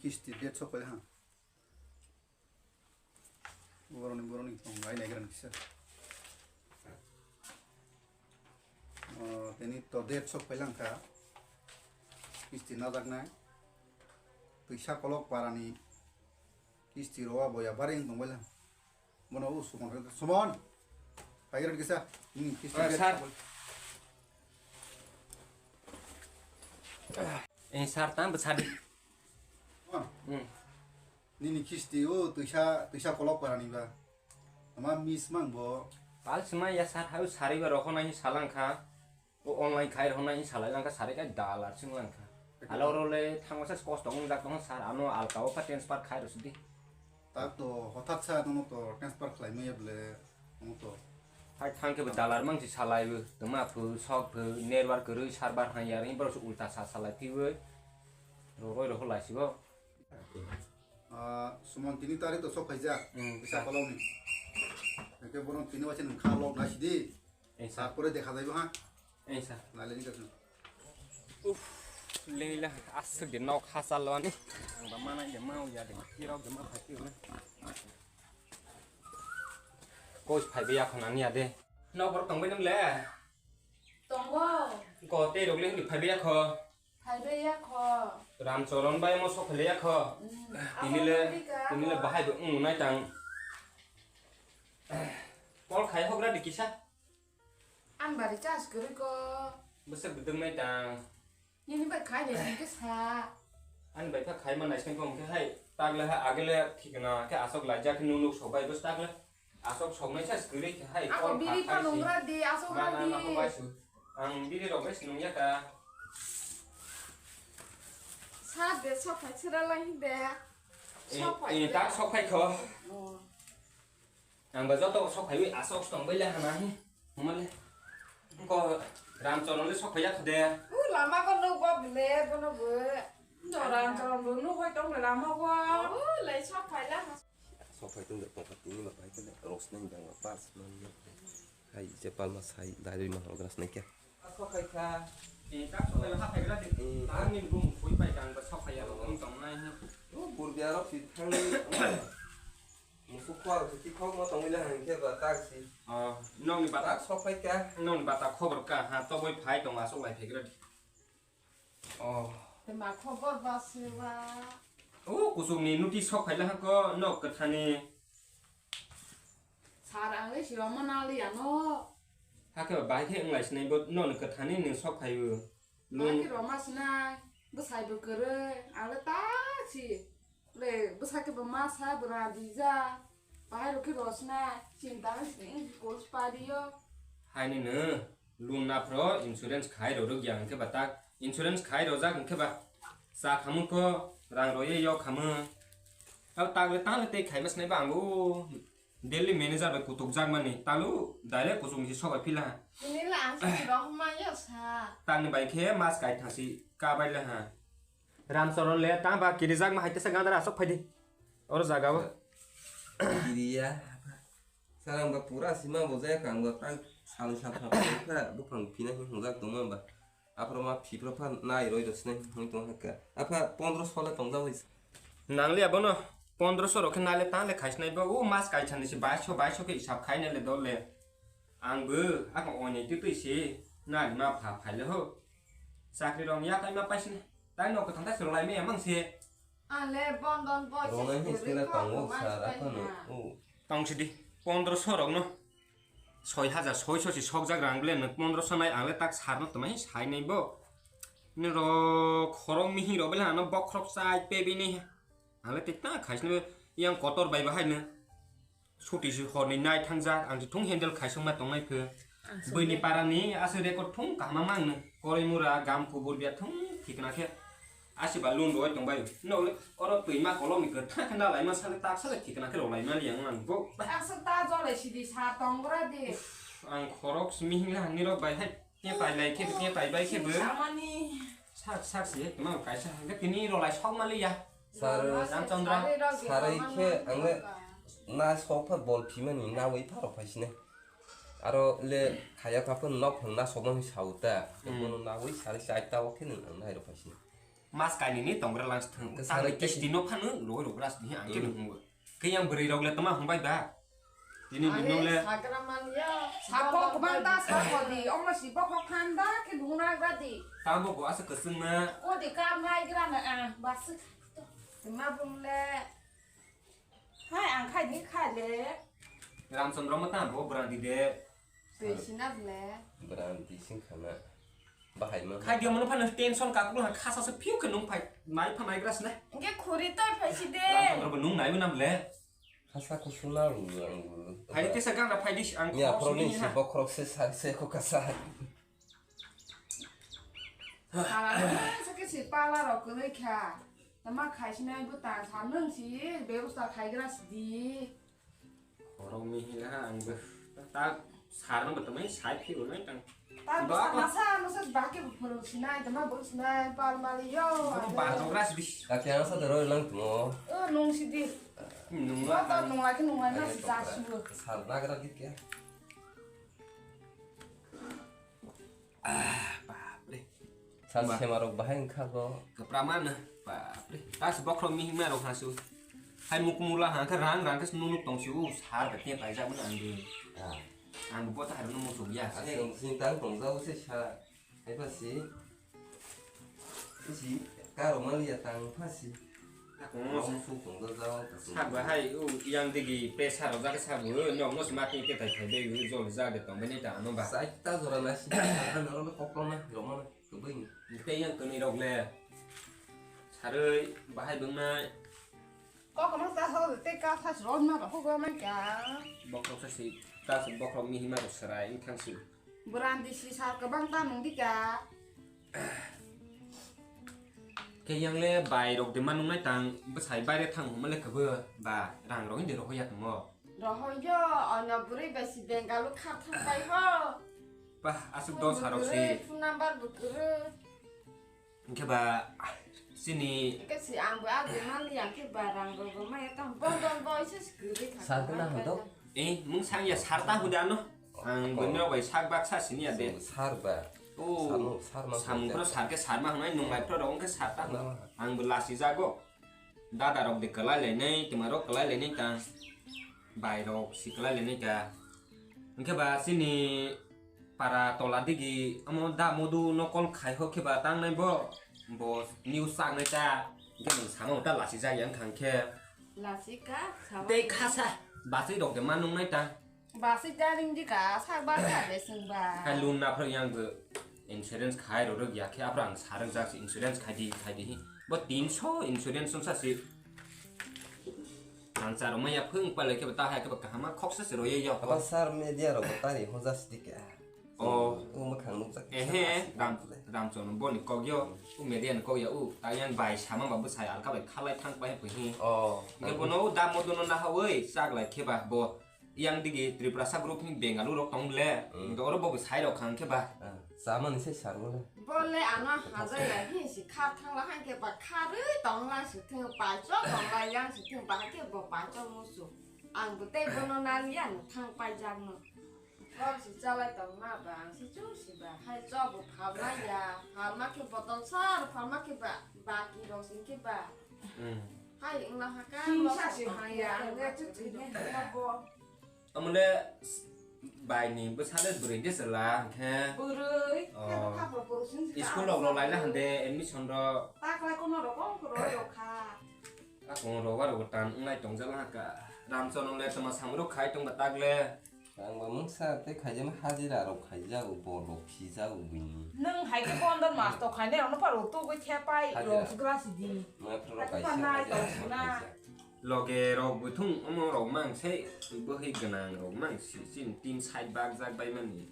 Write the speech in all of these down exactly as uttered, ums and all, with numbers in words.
Kisti date sok pailai ha. Boroni, boroni tong lai nai gran kisa. O, tini to date sok pailang kha. Kisti najak nai. Twisa kolok parani kisti rowa boya baring tong baila. Bono o Sumon, Sumon. Paigra kisa. Hmm, kisti Oh, date sir. sok pail- Eh, sir, tang bwsadi. Oh. Hmm. Nini kisti o twisa, twisa kolok parani ba. Ama miss mang bo. Pal sima ya sir, hau sari ba rokho nai salang kha. O online khai rokho nai salai lang kha, sari kai dalar sing lang kha. Alo ro le thangma sa kosto wng jak tong sir, ano alka o kha transfer khai ro sidi. Tak to hothat sa nono to transfer khlai maya ble nono to. Hai thang khe bo dalar mang si salai bo, tongma phu, sok phu, network kwrwi server hang ya ring borok se ulta sa salai phi bo. Ro roi rokho lai si bo. Ah, Sumon tini tarik to sok phaijak. Hmm, Kisa sir. kolokni. Eke bono tini wacha nung kha lok na sidi. Eh, sir. Sa pore dekha jaibo ha. Eh, sir. Naleni kasu. Uff, leila asuk de nok hasal lo ani. Ang ba mana de mau ya de. Kirok de ma phaki na. Koi phai be ya khona ni ya de. Nok bor tong be nam le. Tongo. Ko te rok le ni phai be ya kho. Phaibai ya kho. Ramcharan bai mo sok phailia kho. Mm. Tini le, Abo tini le bahai bo wng nai tang. Call khai hogra di kisa. An bari charge kwrwi ko. Bwswk bwdwng nai tang. Nini bai khai de hwnkhe sa. An bai kha khai ma nai seng kho hwnkhe hai. Tag le ha agele thikna khe asok laijak khe nunuk sok bai bwswk tag le. Asok soknai sa kwrwi khe hai Ako kol biri kha phano khai si. Nungra di, asok Mana rang di. Nako bai su. Ang biri rok bai si nungya ka. Sa de sok khai sira lai hi de. Eh, Sok khai eh, de. Tak sok khai kho. Oh. Ang ba joto sok khai wi asok stong bai le hana hi. Male. Ko Ramcharan le sok khai ya kho de. U lama ko nuk bo bile bono bo. Ramcharan bo nuk hoi tong le lama ko. U lai sok khai la. Sok phai tong de tong kha tini ma pai khe rosnai jang ma pas man. Hai je palma sai dai ma hol gras nai kya. Sok phai kha. Eh, tak sok phai ha phai gra de. Hmm. Tang ni bum khui pai kang ba sok phai ya ro tong nai ha. O burbiya rok si thang ni. Musu khwa rok si khok ma tong ila hang khe ba tak si. Oh, nong ni bata. Tak sok phai kha. Nong ni bata khobor ka ha to boi phai tong asok lai phai gra de. Oh. Te ma khobor ba se ba. O kusuk ni nuti sok phai la ha ko nok kwthani. Sar ang le si roma na li ano. Hakhe bai khe wng lai sinai bo non kwthani ni sok phai bo. Lung. Bai khe roma sinai. Bwsai bo kwrwi. Ang le ta si. Le bwsai khe bo ma sa bwra di ja. Bahai rok khe rosna, chinta wng sini wng kol spa dio. Haini no, loan naphro insurance khai rw rwk ya hwnkhe ba tak, insurance khai rwjak hwnkhe ba cha khamung ko rang roye yok khamung. Abo tak le tang le tei khai ma sinai ba ang o daily manager bai kutuk jak mani, talo direct kuchung si sobai phila ha. Tini le ang sini rohma yo sa. Tangni bai khe mas kai thang si kabai le ha. Ramcharan le tang ba kirijakma hai tesa gandara asok phaidi. Oro jaga o. Kiriya. Sarang ba pura sima bo jaya kang ba tang sal sal sal kha buphang phina hi hungjak tongma ba. Aphro ma phipro pha nai roi rosne hung tong hakka. Apha pondro sole tong jagoi. Nangli abono pondro so rokhe nale tang le khaisnai ba o mas kaisa ni se baiso baiso khe isap khaine le dol le. Ang bo ako onei twi twi se nani ma pha phaile ho. Chakri rong ya kai ma paisne. Tai nok kwthang ta se rwlai maya mang se. Ale bondon bo Rwlai se hwnwi se sila rwkha tongo rwmai sara swnai phano. Na. O. Tong sidi pondro so rok no. Soi hajar soi so si sokjak rang ble no pondro so nai ang le tak sar no tmai sai nai bo. Ni ro khorok mihi ro ble ano bokhorok chai pe bini. Ang le tik ta khaisne yang kotor bai bahai no. Suti si horni nai thangjak, ang si thung handle khaisokma tongnai pho. Ang si Buini de. Parani aswk record thung kahma mangno. Koroi mura, gam kubur biya thung thikna khe. Asi ba lun roi tongbai. No le, oro twi ma kolom ni kwtha khe na lai ma sale tak sale thikna khe rok lai ma liya ang bo. Aswk ta jole sidi sa tong gra di. Ang khorok simi hingla nirok bai hai. Khe pailai khe, khe paibai khe bo. Samani. Sak, sak si, tma kaisa hangke tini rolai sok mali ya. Sar, Ramchandra. Sarai khe ang le na sok pha bol phimani na wi pha rok phaisine. Aro le khaya kha pha nok phang na sok mani sauta. Hmm. Bono na wi sarai chai ta o khe nang nai rok phaisine. Mas kainwi ni tongra lang thung. Sa Tang re kisti no phanu roi rok ras ni ang ke Hmm. nung. Ke yang bwrwi rok le tama hung bai ba. Tini Ani bini le sagra man ya. Sako kubang ta sako di. Omo si bokro phanda ke nung na gra di. Tamo bo asa kesung na. Ko di kam nai gra na ah. Bas. Tuma bung le. Hai, ang khai di khai le. Ramchandra ma ta bo brandi de. Twi sinat le. Brandi sing khana. Bahai ma. Khai dia mano phano tension ka kulo khasa se phiu khe nung phai. Nai pha nai gras ne. Nge khuri toi phai si de. Ramchandra bo nung nai nam le. Khasa kusuna lu ang. Hai te sa gana phai dis ang. Ya khorok pro ni sini si ha. Bokhorok se sak se ko kasa. Hala nang sa ke si pala rok kwrwi kha. Tama khai sinai bwtang sa nwng si bebosta khaigra sidi. Khorok mihila ang bw ta sar no bwtang sai phi bo nai tang. Ta Ba bwsa ko- masa masa bake bw phuru sinai tama bw sinai pal mali yo. Ko ba rok ras bis. Ka kya sa daro lang tumo. O nung sidi. Nung Wa la ta tang. Nung la ke nung la na Ayo, si ja tokra. Su. Sar na gra dik ya. Ah, bapre. Sal Ba. Sema rok bahai wngkha go. Kapra mana? Bapre. Tas bokhro mihima rok hasu. Hai mukmula hangkha rang rang kas nunuk tong su. Sar ka tiya paijak mana angdu. Ah. Angdu bota haru numu su biya. Ase sing tang tong jao se sa. Hai pasi. Isi karo maliya tang phasi. Hmm. Nong su tong da jao ta su. Sabo hai u yang digi pressure rok jagwi sabo, nok no sima tin ketai khai de u jol jagwi tong bini ta ano ba. Sai ta jora na si, ano ro koklo na, ro ma na, kubui ni. Tei yang kani rok le. Sarui bahai bung nai. Kok no ta so te ka sa ro ma ba ko ga mai ka. Bokhok sa si, ta si bokhok mihima rok serai wng thang si. Brandi si sal kwbang ta nung di ka. Khe yang le bai rok de ma nung nai tang bwsai baire thang huma le kwbw ba rang rok hindi rohor ya tongmo. Rohor yo, ono bwrwi bai si Bengalu kha thang pai ho. Bah, aswk dos harok si. Phone number bo kwrwi. Hingke ba, sini. Hingke si ang bo abo mani ya khe ba rang rok bo maya tang bondon bo ise si kwrwi kha. Sal tena hwn to? Eh, mung sang ya sar ta huda no. Ang bini rok bai sak bak sa sini ya de. Sar ba. Oh. Sar no, sar ma samung sa. Pro sar ke sar ma hnai nung lai pro rok ke sar ta. Na. Ang bo lasi jago. Dada rok de kwlai lai nai, tuma rok kwlai lai nai ta. Bai rok si kwlai lai nai ta. Hingke ba sini para tola digi amo da modu no call khai ho khe ba tang nai bo. Bo news chak nai ta. Hingke nung sama uta lasi jak yang khang khe. Lasi ka, sama Tei khe. Khasa. Basui rok de ma nung nai ta. Basui ta ring di ka, sak ba ka de sung ba. Kai lun na phro yang bo insurance khai ro rok ya khe apra ang sarang jak insurance khai di, khai di. Bo tinso insurance sung sa si. Ang charo maya phung palai khe ta hai khe kahama khoksa se roye yok. Aba sar media rok tari hoja sidi khe. Oh. U makhang nukjak. Ehe, ram ram chon boni kok yo. U media ni kok ya u. Ta yang bai sama ba bwsai alka bai khalai thang pai phi. Oh. Nge bono da modo no na hawi chak lai khe ba bo. Yang digi Tripura sa group ni Bengalu rok tong le. Hmm. Oro bo bwsai rok khang khe ba. Ah, sama ni se sar mo le. Bo le ano hajai ya hi si kha thang la han khe ba kharwi tong la si thung pai cho tong la yang si thung ba khe bo pai cho mo su. Ang bo tei bono naliya no thang paijak no. Kok si chalai tong ma ba ang si chu si ba. Hai cho bo phalma ya. Phalma khe botol sar phalma khe ba baki rok sing khe ba. Hmm. Hai wngla ha ka. Sing sa si hang ya. Ang ya chu thwi ne ha bo. Amole bai ni bwsale bwrwi de sela khe. Bwrwi. Oh. Khe bo kha bo bwrwi sing si. School rok lo laila hande admission ro. Ta klai kono rok kong ro ro kha. Akung roba rogo tan wngnai tongjala ka. Ramchondra le tama samrok khai tongba tagle. Ang ba mungsa tei khaijama hajira rok khaijago, bol rok phijago bini. Nwng hai khe pondon mas to khainai rokno pha rok tugwi thepai. Hajira. Rok sugra sidi. Mafro rok hai kaisa pa nai hajira tong rok sina. Khaijak. Loge rok buthung omo rok mang se bohi gwnang rok mang si chin tin side bak jak bai mani.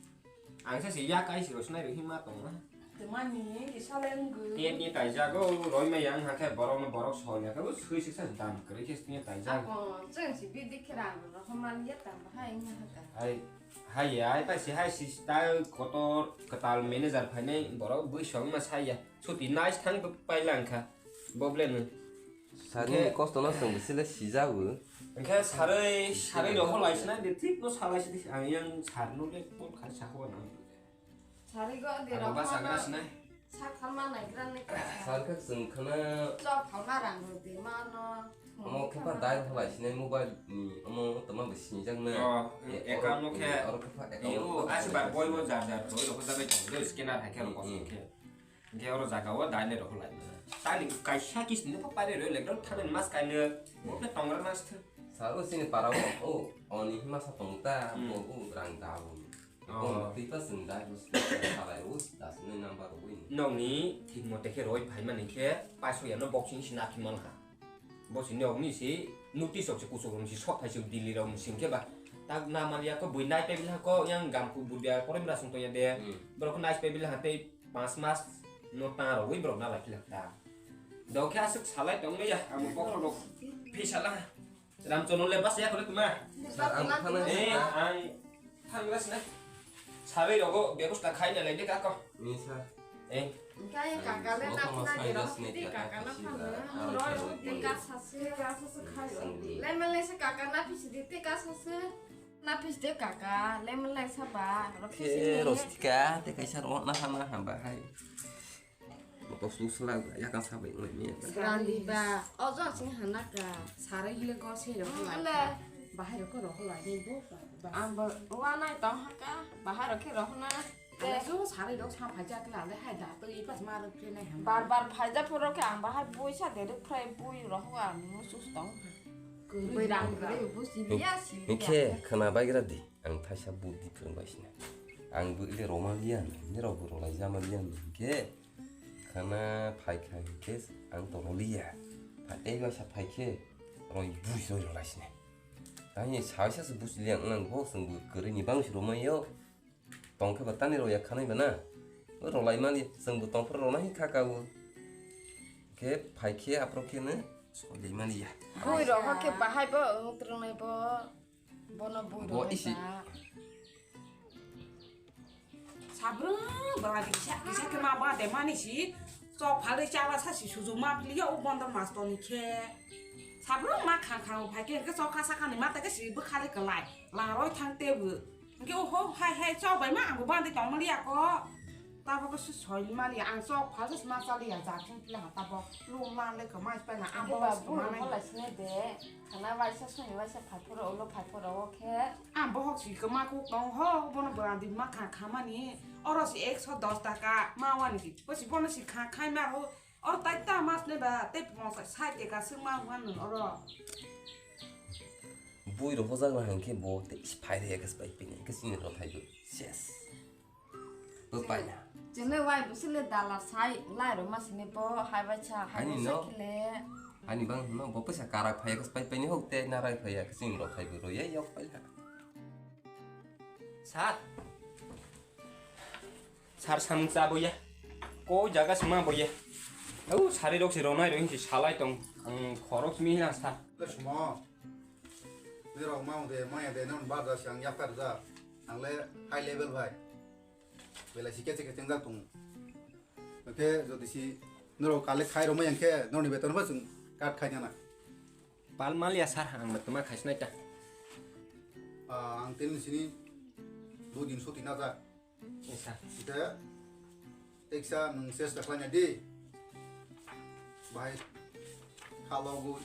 Ang sa se yak ai se rosnai rw hima tong na. Temani, isa lenggu. Tiya tiya taijak o, roi maya ang hakhe borok no borok soi ya khe, o sui sik sa dam kwrwi khe tiya taijak. Ako, chwng si bidi khera ang rw homa liya tang bahai wngya haka. Ai, hai ya, ai pai si hai si ta kotor kwtal manager phainai borok bui song ma sai ya. Chuti nice thang pai lang kha. Bo ble no. Sari ni kosto no chwng bisi le sijago. Hingke sarui, sarui rok lai sinai de thik no salai sidi ang yang sar no le call khai sa hwa nang. Sari go de rok ba sagra sinai. Sak phalma naigra ni kha. Sar khe chwng khana. Chok phalma rang rw di mano. Omo khe pa dai phalai sinai mobile ni omo tama bo sinijak na. Oh, account no khe. Oro khe pa account. Yo, asi bar boy bo jar jar roi rok jagai tong do scanner hai khe rok kosong khe. Hingke oro jaga o dai le rok lai. Tani kaisa kis ni pa pare roi le dok thaben mas kaine. Bo khe tongra mas the. Sar o sini para o, o, oni hima sa tong ta, bo o rang da bo. Twi pa chwng dai bo salai o, das ni number o. Nokni thik mote khe roi phaimani khe paiso yano boxing si nakhi mankha. Bo si nokni si notice rok si kuchuk rok si sok phai si Delhi rok si khe ba tak na maliya ko bui nai pe bilha ko yang gam ku budia korem ra sung to ya de. Borok nai pe bilha tei pas mas no ta rogwi borok na lai philak ta. Dok khe aswk salai tong ya ang bokhorok phisala. Ramchondra le bas ya kore tuma. Sir, ang thana Eh, ang thanglas na. Sabai rogo bebosta khai na lai de kako. Ni sir. Eh. Kaya kaka le na phina de ro. Di kaka na phina. Ro ro di ka sase ka sase khai. Le mele se kaka na phisi di te ka sase. Na phis de kaka le mele sa ba. Ro phisi Khe ni. Rostika te kaisa ro na hama hamba hai. Moto su sala yakang sabai ngai ni. Randi ba, ojo sing hana ka. Sarai hile go se ro. Ala. Bahai ro ko ro lai ni bo. Ang bo wa nai tong ha ka. Bahai ro khe ro na. Ale jo sarai ro sa phai jak la le hai da to i pas ma ro kre nai ham. Bar bar phai ja phoro khe ang bahai bui sa de ro phrai bui ro ho ang mu sus tong. Bui rang ro bu si ya si. Ni khe khana bai gra di. Ang thaisa buddi phwrwng bai sina. Ang bo ile roma liya, ni rok bo rolai jama liya, ni khe khana phai kha hwnkhe ang to roliya. Phatai ba sa phai khe roi bui roi rolai sina. Tani saisa se busi liya ang bo sung bo kwrwi ni bang si romai yo. Tong khe ba tani roya khanai ba na. Bo rolai mani sung bo tong phro rona hi kha ka bo. Khe phai khe aphro khe no soi lai mani ya. Bui rok khe bahai bo wng twrwngnai bo. Bono bui Bo rok isi. Ba. Sabrung bwla kisa kisa khe ma ba de mani si chok phalwi chala sa si sujuk ma pili o bondon mas toni khe. Sabrung ma khang khang phai khe khe chok kha sa khani ma ta khe si bwkhali kwlai. Laroi thang te bo. Hwnkhe o ho hai hai chok bai ma ang bo bandi tong mali ako. Tabo khe soi mali ang chok phal se ma chali ya ja thung pila ha tabo. Lu ma le khe mai pa na ang Hwnkhe bo ba bui rok ma nai. Lai sinai de. Khana waisa soni waisa phaiphoro ulo phaiphoro o khe. Ang bohok si kwma kuk tong ho, bono bwrandi ma kha khamani. Oro si ekso dos taka ma wani si. Bo si bono si kha khai ma ho. Oro tai ta mas ne ba, tei pongsa sai te ka sung ma wan nun oro. Bui ro hojak na hangke bo te is phai re ka spai pini ka sini ro thai bo. Ses. Bo paina. Chwngno wai bwswkle dala sai lai rwma sini bo hai bai cha, hai Ani bai cha no? Khile. Ani bang no bo pesa karak phai ka spai paini hok te narai phai ka sini ro thai bo ro ye yok pai ha. Sir. Sir samung cha bo ya. Ko jaga sima bo ya. Au sari rok si ronai ro hinsi salai tong. Ang khorok simi hilang sa. Sumo. Ni rok mau de, maya de, non bar da siang yakar da. Ang le high level bai. Belai si kece kece ngjak tongo. Hwnkhe jodi si norok collect khai rwmai hwnkhe norokni beton bo chwng cut khai nana. Pal mal ya sir, ang bo twma khai sinai ta. Ah, ang tini sini dui din suti na jak. Yes, sir. Hwnkhe teksa nwng chesta khlaina di. Bahai khalogwi.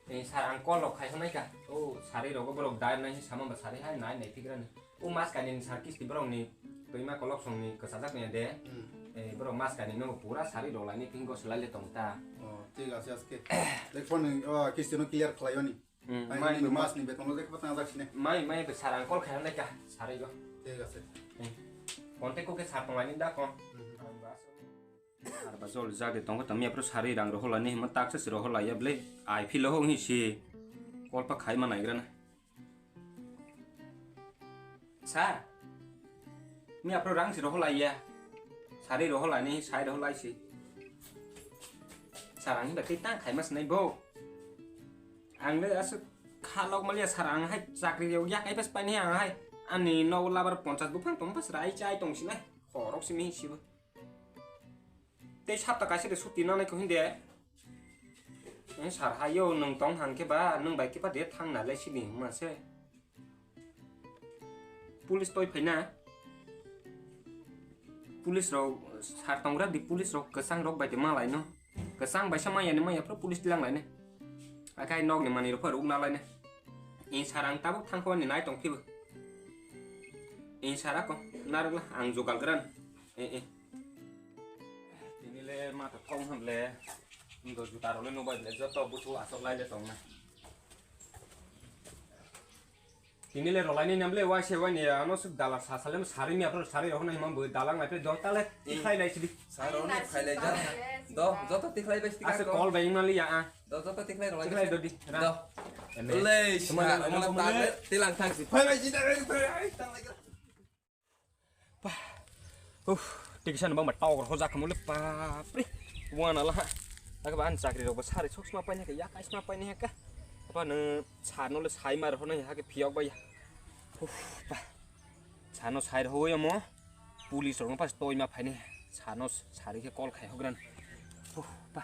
Eh, sir, ang call rok khai hwnai ka. O, sari rogo borok dai nai sama ba sari hai nai nai phikrani. O mas kainwi ni sir kisti borok ni twima kolok song ni kwchajak ni de. Hmm. Eh, borok mas kainwi no pura sari rok lai ni phingo swlai le tong ta. Oh, thik ase aske. Dek phone ni, oh, kisti no clear khlai oni. Hmm, Ai, mai ni bo mas ni beton lo dek patang jak sine. Mai, mai be sir ang call khai hwnai ka sari go. Thik ase. Eh, contact ko ke sir tong lai ni da ko. Hmm. Ang ba so. Arba jol jade tongo tami apro sari rang rohola ni hima taksa si rohola ya ble. Ai philo ho hi si. Kolpa khai ma naigrana. Sir. Mi apro rang si rohola ya. Sari rohola ni sai rohola si. Sir ang ba tei tang khai mas nai bo. Ang le asu khalok malia sir ang hai chakri yo yak ai pas pai ni ang hai. Ani no labar ponchas buphang tong pas rai chai tong sinai. Khorok simi sibo. Tei sapta kaisa de suti nanai ko hinde. Ang sar hayo nwng tong hang khe ba nwng bai khe ba de thang na le sini ma se. Police toi phaina. Police rok sar tongra di, police rok kwchang rok bai twi ma lai no. Kwchang bai sa maya ni maya phuru police tilang lai ne. Akai nok ni manwi rok phuru ruk na lai ne. Insara ang tabuk thang kho ni nai tong phibo. Insara ko narwk la ang jugal gran. Eh, eh. Tini le ma to thong ham le. Ndo juta rok le nubai le joto busu asok lai le tong na. Tini le rolaini nam le wai se wai ni ano suk dalar sa sale sari mi apro sari rok nai mam bo dalang nai pe do tale tikhlai lai sidi. Saro ni khailai ja. Do, joto tikhlai bai sidi. Ase ko. Call bai mali ya a. Do, joto tikhlai rolai. Tikhlai do di. Do. Ene. Lei, sima, sima, mo mo ta mo. Tilang thang si. Phai bai sidi, phai, phai, phai, tang lai. Pah. Uff, tikisa no bangma tawk rok hojak khamole, bapre. Wana la ha. Taka ba an chakri rok bo sari sok sma paini ka, ya kai sma paini ka. Apa no sar no le sai mar hono ya ke phiyok ba ya. Uff, pa. Sano sai rok hoyo mo. Police rok no pas toi ma phaini. Sano sari ke call khai hogran. Uff, pa.